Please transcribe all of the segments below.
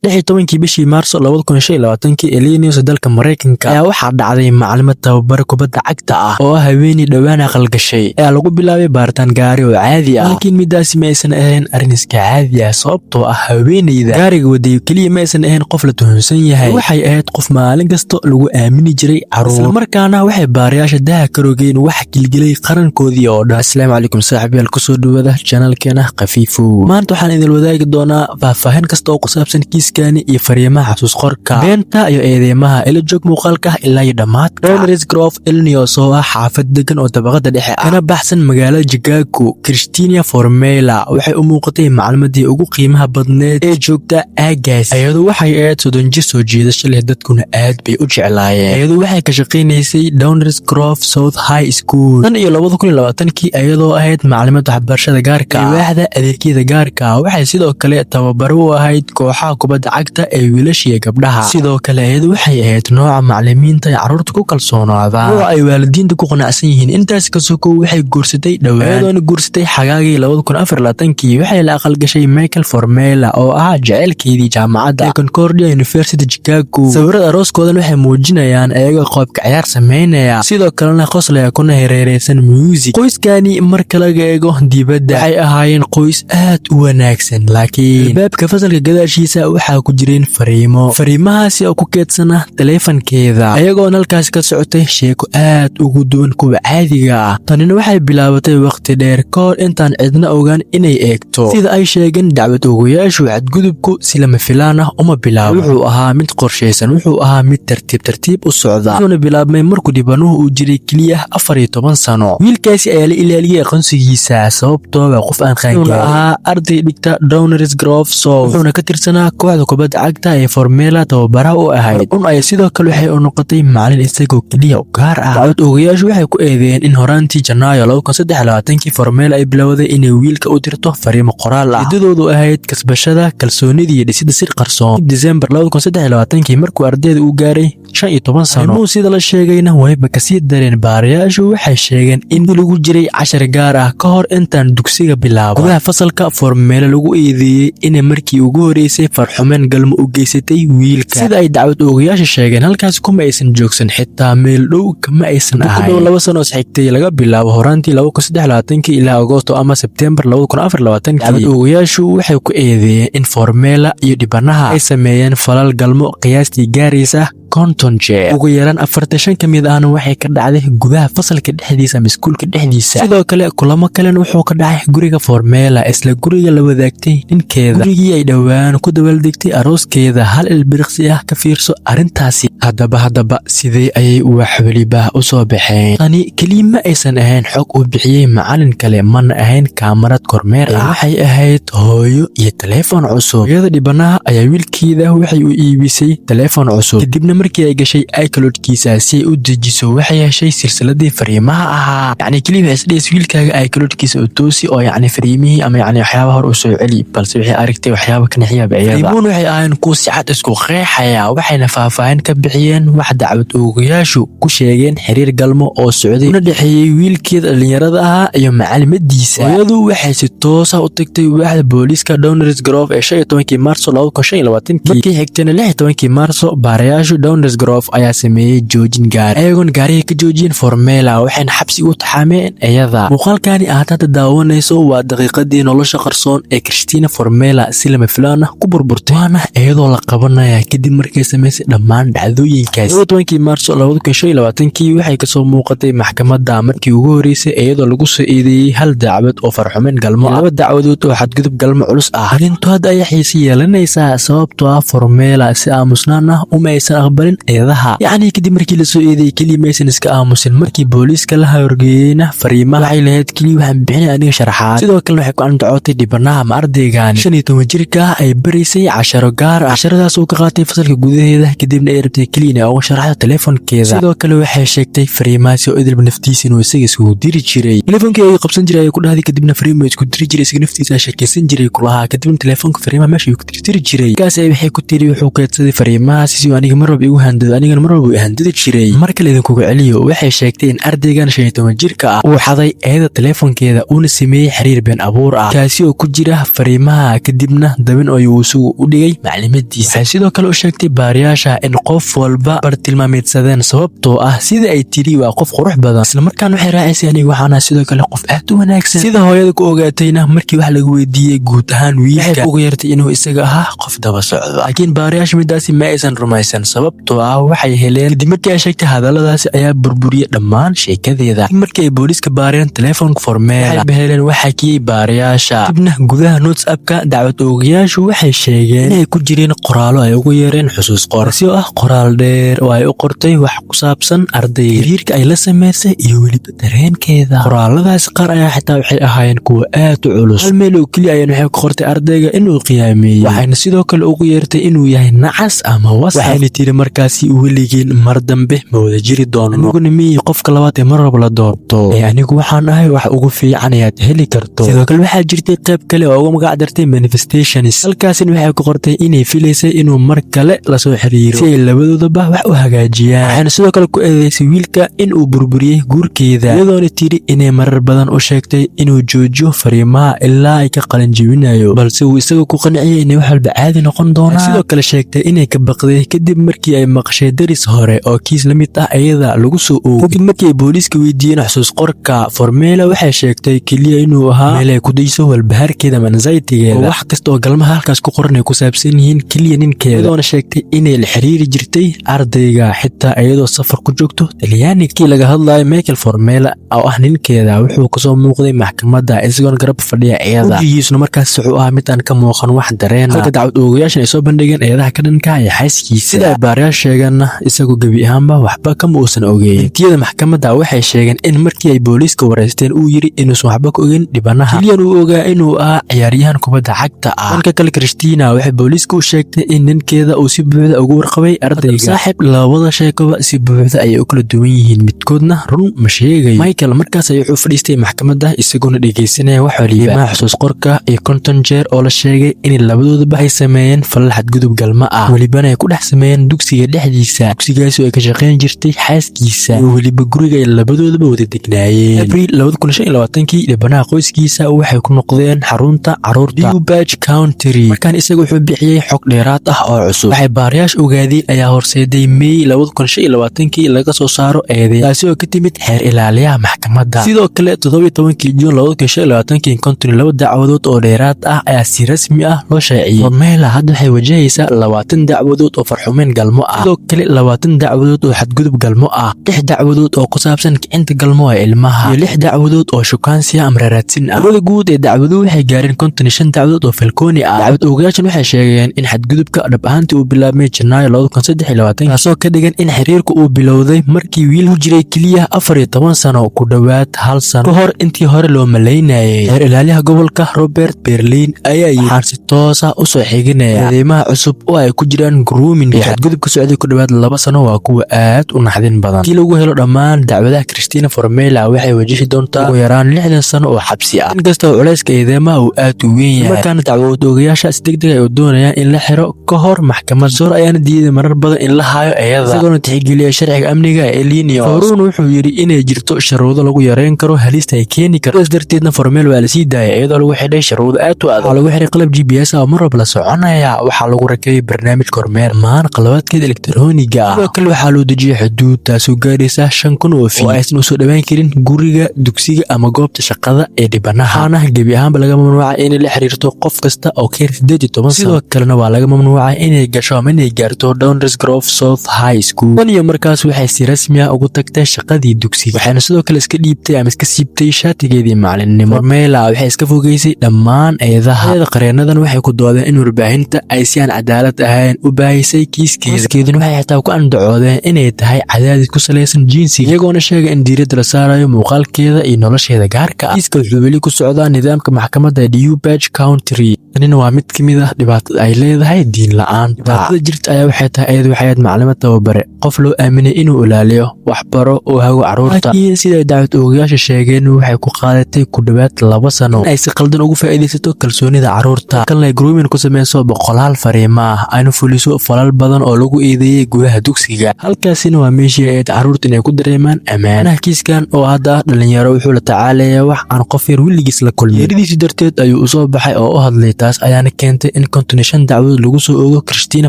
16-kii bishii Maarso 2025-kii, Illinois, dalka Maraykanka, ayaa waxaa dhacday macalimo tababar kubadda cagta ah oo ah haweeney dhowaan aqalgashay ayaa lagu bilaabay baaritaan gaari oo caadi ah. Laakiin midaasi ma aysan ahayn arrin iska caadi ah, sababtoo ah haweeneyda gaariga waday keliya ma aysan ahayn qof la tuhunsan yahay. Waxay ahayd qof maalin kasta lagu aamini jiray caruur, islamarkaana waxay baarayaasha daha ka rogeen wax gilgilay qarankoodii oo dhan. Asalaamu calaykum saaxiibayaal, kusoo dhawaada channelkeena Khafiifow. Maanta waxaan idin wadaagi doonaa faahfaahin kasta oo ku saabsan kiiskani iyo fariimaha xasuus qorka, beenta iyo eedeymaha. Ila joog muuqaalka ilaa iyo dhammaadka. Downers Grove, Illinois, oo ah xaafad degan oo dabaqada dhexe ah kana baxsan magaalada Chicago, Christina Formela waxay u muuqatay maclimadii ugu qiimaha badneed ee joogta aagaas. Iyadu waxay ahayd 30 jir soo jiidasho leh, dadkuna aad bay u jeclaayeen. Iyadu waxay ka shaqaynaysay Downers Grove South High School tan iyo 2020-kii, iyadoo ahayd maclimad waxbarashada gaarka ah, waaxda adeegyada gaarka ah. Waxay sidoo kale tababaro u ahayd kooxaha kubadda cagta ee wiilasha iyo gabdhaha. Sidoo kale iyadu waxay ahayd nooca macalimiinta ay carruurta ku kalsoonaadaan oo ay waalidiinta ku qanacsan yihiin. Intaas ka sokow, waxay guursatay dhowaan, iyadoona guursatay xagaagii 2024-kii. Waxay la aqalgashay Michael Formela oo ahaa jaceylkeedii jaamacadda ee Concordia University, Chicago. Sawirada arooskoodan waxay muujinayaan ayagoo qoobka ciyaar sameynaya, sidoo kalena qoslaya kuna hareereysan music. Qoyskani marka laga eego dibadda waxay ahaayeen qoys aad u wanaagsan, laakiin albaabka fasalka gadaashiisa waxaa ku jireen fariimo, fariimahaasi oo ku keedsana taleefankeeda, ayagoon halkaasi ka socotay sheeko aad ugu duwan kuwa caadiga ah. Tanina waxay bilaabatay waqti dheer ka hor intaan cidna ogaan inay eegto. Sida ay sheegeen dacwad ogoyaashu, xadgudubku si lama filaan ah uma bilaabo. Wuxuu ahaa mid qorshaysan, wuxuu ahaa mid tartiib tartiib u socda, wuxuuna bilaabmay markuu dhibanuhu uu jiray keliya 14 sano. Wiilkaasi ayaa la ilaaliyey aqoonsigiisa, sababtoo waa qof aan qaangaarin, ahaa arday dhigta Downers Grove South, wuxuuna ka tirsanaa kooxda kubadda cagta ee Formela tababaraha u ahayd. Un ay sidoo kale waxay u noqotay macalin isagoo keliya u gaar ah. Dacwad oogayaashu waxay ku eedeeyeen in horaantii Janaayo 2023-kii Formela ay bilowday inay wiilka u dirto fariimo qoraal ah, ujeedadoodu ahayd kasbashada kalsoonida iyo dhisidda sir qarsoon. Disembar 2023-kii, markuu ardayda uu gaaray 15 sano, arrimuhu sida la sheegayna wayba kasii dareen. Baarayaashu waxay sheegeen in lagu jiray cashar gaar ah ka hor intaan dugsiga bilaaba, gudaha fasalka, Formela lagu eedeeyey inay markii ugu horeysay farxumeen galmo u geysatay wiilka. Sida ay dacwad oogayaasha sheegeen, halkaas kuma aysan joogsan, xitaa meel dhow kama aysan ahayn. Ku dhow 2 sano isxigtay, laga bilaabo horaantii 2023-kii ilaa Agoosto ama Sebtembar 2024-kii, dacwad oogayaashu waxay ku eedeeyeen in Formela iyo dhibanaha ay sameeyeen falal galmo qiyaastii gaaraysa 50 jeer. Ugu yaraan 45 ka mid ahna waxay ka dhacday gudaha fasalka dhexdiisa ama iskuulka dhexdiisa. Sidoo kale kulamo kalena wuxuu ka dhacay guriga Formela, isla guriga la wadaagtay ninkeeda, gurigii ay dhowaan ku dabaaldegtay arooskeeda. Hal ilbiriqsi ah ka fiirso arrintaasi. Haddaba sidee ayay wax weliba u soo baxeen? Tani keliya ma aysan ahayn xog uu bixiyey macalin kale, mana ahayn kaamarad kormeer ah. Waxay ahayd hooyo iyo taleefon cusub. Hooyada dhibanaha ayaa wiilkeeda waxay u iibisay taleefon cusub. Kadibna markii ay gashay iCloudkiisa si ay u dejiso, waxay heshay silsiladii fariimaha ahaa. Yacni keliya waxay isdhehaysa wiilkaaga iCloudkiisa u toosi oo yacni fariimihii ama yacni waxyaaba hor u soo celi, balse waxay aragtay waxyaaba ka naxiyaaba iyada. Fariimuhun waxay ahaayeen kuwa si cad isku qeexaya, waxayna faahfaahin ka bixiyeen wax dacwad oogayaashu ku sheegeen xiriir galmo oo socday una dhexeeyey wiilkeeda dhallinyarada ahaa iyo macalimadiisa. Hooyadu waxay si toos ah u tagtay waaxda booliiska Downers Grove ee 15-kii Maarso 2025-kii. Markii xigtayna, 16-kii Maarso, baarayaashu Downers Grove ayaa sameeyey joojin gaari, ayagoon gaariga ka joojiyeen Formela, waxayna xabsi u taxaameen iyada. Muuqaalkani aad hadda daawanayso waa daqiiqadii nolosha qarsoon ee Christina Formela si lama filaan ah ku burburtay, waana iyadoo la qabanaya kadib markay samaysay dhammaan dhacdooyinkaas. 12-kii Maarso 2025-kii waxay kasoo muuqatay maxkamadda markii ugu horeysay, iyadoo lagu soo eedeeyey hal dacwad oo farxumeyn galmo ah, laba dacwadood oo xadgudub galmo culus ah. Arrintu hadda ayaa xiise yeelanaysaa, sababtoo ah Formela si aamusnaan ah uma aysan aqbalin eedaha. Yacni kadib markii lasoo eedeeyey keliya maysan iska aamusin. Markii booliiska la horgeeyeyna fariimaha, waxay lahayd keliya waxaan bixinay aniga sharaxaad. Sidoo kalena waxay ku andacootay dhibanaha ama ardaygan 15 jirka ah ay baraysay casharo gaar ah, casharadaas uu ka qaatay fasalka gudaheeda, kadibna ay rabtay keliya inay uga sharaxdo teleefonkeeda. Sidoo kale waxay sheegtay fariimahaasi oo idilba naftiisa inuu isaga iskugu diri jiray. Teleefonkii ayuu qabsan jiray, ayay ku dhahday, kadibna fariimo isku diri jiray, isaga naftiisa sheekaysan jiray kulahaa, kadibna teleefonka fariimaha meesha ayuu ku tirtiri jiray. Markaas ay waxay ku tiri wuxuu keedsaday fariimahaasi si uu aniga mar walba igu igu handado, anigana mar walba uu handadi jiray. Mar kale idinkuga celiyo, waxay sheegtay in ardaygan 15 jirka ah uu xaday eeda teleefonkeeda, uuna sameeyey xiriir been abuur ah, kaasi oo ku jira fariimaha, kadibna dabin ayuu isagu u dhigay maclimadiisa. Waxay sidoo kale u sheegtay baariyaasha in qof walba bartilmaameedsadeen, sababtoo ah, sida ay tiri, waa qof qurux badan. Islamarkaan waxay raacisay, aniga waxaana sidoo kale qof aad u wanaagsan. Sida hooyada ku ogaatayna, markii wax lagu weydiiyey guud ahaan wiilka, ugu yartay inuu isaga ahaa qof daba socdo, laakiin baariyaasha midaasi ma aysan rumaysan, sababtoo ah waxay heleen kadib markii ay sheegtay hadalladaasi ayaa burburiyey dhammaan sheekadeeda. Markii ay booliiska baareen telefoonka Formela, waxay heleen waxa kiyey baariyaasha. Dibna gudaha notes appka, dacwad oogayaashu waxay sheegeen inay ku jireen qoraallo ay ugu yeereen xusuus qor, si oo ah qoraal dheer oo ay u qortay wax ku saabsan ardayga, xiriirka ay la samaysay iyo weliba dareenkeeda. Qoraaladaasi qaar ayaa xitaa waxay ahaayeen kuwa aad u culus. Hal meel oo keliya ayaan waxay ku qortay ardayga inuu qiyaameeyey, waxayna sidoo kale ugu yeertay inuu yahay nacas ama wasaq, waxayna tiri markaasi, weligeen mar dambe ma wada jiri doono, aniguna miyii qofka labaad ee mar walba la doorto ee anigu waxaan ahay wax ugu fiican ayaad heli karto. Sidoo kale waxaa jirtay qayb kale oo ugu magac dartay manifestations. Halkaasina waxay ku qortay inay filaysay inuu mar kale lasoo xiriiro si ay labadoodaba wax u hagaajiyaan. Waxayna sidoo kale ku eedeysay wiilka in uu burburiyey guurkeeda, iyadoona tiri inay marar badan u sheegtay inuu joojiyo fariimaha ilaa ay ka qalin jebinayo, balse uu isaga ku qanciyey inay wax walba caadi noqon doonaan. Sidoo kale sheegtay inay ka baqday kadib markii ay maqashay daris hore oo kiis la mid ah iyada lagu soo oogay. Kadib markii ay booliiska weydiiyeen xusuus qorka Formela, waxay sheegtay keliya inuu ahaa meel ay ku dayso walbahaarkeeda ama anxietygeeda, oo wax kasta oo galmaha halkaas ku qoran ay ku saabsan yihiin keliya ninkeeda, iyadoona sheegtay inay la xiriiri jirtay ardayga xitaa iyadoo safar ku joogto Talyaaniga. Kii laga hadlayo, Michael Formela oo ah ninkeeda wuxuu kasoo muuqday maxkamadda isagoon garab fadhiya iyada, wejigiisuna markaas wuxuu ahaa mid aan ka muuqan wax dareena, halka dacwad oogayaashan ay soo bandhigeen eedaha ka dhanka iyo xaaskiisa. Sida ay baarayaal sheegeenna, isagu gebi ahaanba waxba kama uusan ogeyn. Intiyada maxkamadda waxay sheegeen in markii ay booliiska wareysteen uu yiri inuusan waxba ka ogeyn dhibanaha, keliyan uu ogaa inuu ahaa ciyaaryahan kubadda cagta ah. Dhanka kale, Christina waxay booliiska u sheegtay in ninkeeda uu si buuxda ugu warqabay ardayga. Saaxiib, labada sheekoba si buuxda ayay u kala duwan yihiin, midkoodna run ma sheegayo. Michael markaas ayuu wuxuu fadhiistay maxkamadda isagoona dhegeysanaya wax waliba, xusuus qorka iyo 50 jeer oo la sheegay in labadoodaba ay sameeyeen falal xadgudub galma ah, welibana ay ku dhex sameeyeen dugsiga dhexdiisa, dugsigaasi oo ay ka shaqayn jirtay xaaskiisa, iyo weliba guriga ay labadoodaba wada degnaayeen. Abriil 2025kii, dhibanaha qoyskiisa waxay ku noqdeen xarunta caruurta DuPage County. Markaan isaga wuxuu bixiyey xog dheeraad ah oo cusub. Waxay baarayaasha ogaadeen ayaa horseeday May 2025kii laga soo saaro eedeyn, taasi oo ka timid xeer ilaaliyaha maxkamadda. Sidoo kale 17kii Juun 2025kii, 52 dacwadood oo dheeraad ah ayaa si rasmi ah loo shaaciyey. Formela hadda waxay wajahaysaa 20 dacwadood oo farxumeyn galmo ah, sidoo kale 20 dacwadood oo xadgudub galmo ah, lix dacwadood oo ku saabsan kicinta galmo ee ilmaha iyo lix dacwadood oo shukaansiya ama raaraadsin ah. Tirada guud ee dacwaduhu waxay gaareen 55 dacwadood oo felony ah. Dacwad oogayaashan waxay sheegeen in xadgudubka dhab ahaantii uu bilaabmay Janaayo 2023, taasoo ka dhigan in xiriirka uu bilowday markii wiilku jiray keliya 14 sano, ku dhowaad hal sano ka hor intii hore loo malaynayay. Xeer ilaaliyaha gobolka Robert Berlin ayaa yidhi, waxaan si toos ah u soo xiginaya eedeymaha cusub oo ay ku jiraan grooming iyo xadgudubka socday ku dhowaad 2 sano waa kuwa aad u naxdin badan. Kii lagu helo dhammaan dacwadaha, Christina Formela waxay wajihi doontaa ugu yaraan 60 sano oo xabsi ah, inkasta oo culayska eedeymaha uu aad u weyn yahay. Markaana dacwad oogayaasha si degdeg ay u doonayaan in la xiro ka hor maxkamad. Soor ayaana diiday marar badan in la hayo iyada, isagoona tixgeliya sharciga amniga ee Illinois. Horuun wuxuu yidhi inay jirto sharuudo lagu yareyn karo halista ay keeni karto, sidaas darteedna Formel waa lasii daayay iyadoo lagu xidhay sharuudo aad u adag. Waxaa lagu xiray qalab GPS ah oo mar walba la soconaya, waxaa lagu rakibay barnaamij kormeer dhammaan qalabaadkeeda elektarooniga ah. Sidoo kale waxaa loo dejiyey xuduud taasoo gaaraysa 5000 oo feet oo aysan usoo dhawaan karin guriga, dugsiga ama goobta shaqada ee dhibanaha, waxaana gebi ahaanba laga mamnuucay inay la xiriirto qof kasta oo ka yar 18 sano. Sidoo kalena waa laga mamnuucay inay gasho ama inay gaarto Downers Grove South High School. Tan iyo markaas waxay si rasmi ah ugu tagtay shaqadii dugsiga, waxayna sidoo kale iska dhiibtay ama iska siibtay shaatigeedii macalinimo. Formela waxay iska fogeysay dhammaan eedaha. Eeda qareenadan waxay ku doodeen in warbaahinta ay si aan cadaalad ahayn u baahisay kiiskeeda. Kiiskeeduna waxay xitaa ku andacoodeen inay tahay cadaadis ku salaysan jinsiga, iyagoona sheegay in diiradda la saarayo muuqaalkeeda iyo nolosheeda gaarka ah. Kiiska wuxuu weli ku socdaa nidaamka maxkamadda DuPage County. Tanina waa mid ka mid ah dhibaatada ay leedahay diin la'aan. Dhibaatada jirta ayaa waxay tahay, ayadu waxay ahayd maclimad tababare, qof loo aaminay inuu ilaaliyo, waxbaro oo hago carruurta. Laakiin siday dacwad oogayaasha sheegeen, waxay ku qaadatay ku dhowaad 2 sano in ay si qaldan ugu faa'iidaysato kalsoonida carruurta, kalna ay grooming ku sameyso boqolaal fariimo ah, ayna fuliso falal badan oo lagu eedeeyey gudaha dugsiga. Halkaasina waa meeshii ay ahayd carruurta inay ku dareemaan ammaan. Kiiskan oo hadda ah dhalinyaro wuxuu la tacaalayaa wax aan qof yar weligiis la kulmin. Geeridiisi darteed ayuu usoo baxay oo u hadlay. Taas ayaana keentay in 55 dacwadood lagu soo ogo Christina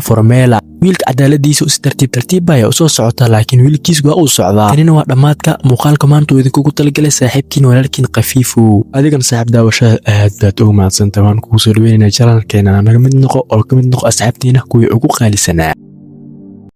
Formela. Wiilka cadaaladiisa si tartiib tartiib ayaa usoo socota, laakiin wiilkiis waa uu socdaa. Tanina waa dhammaadka muuqaalka maanta uu idinkugu talagalay saaxiibkiin, walaalkiin Khafiifow. Adigana, saaxiib, daawashada aad baad ugu mahadsantahay. Waan kugu soo dhaweynayna channelkeena. Naga mid noqo oo ka mid noqo asxaabtiina kuwii ugu qaalisanaa.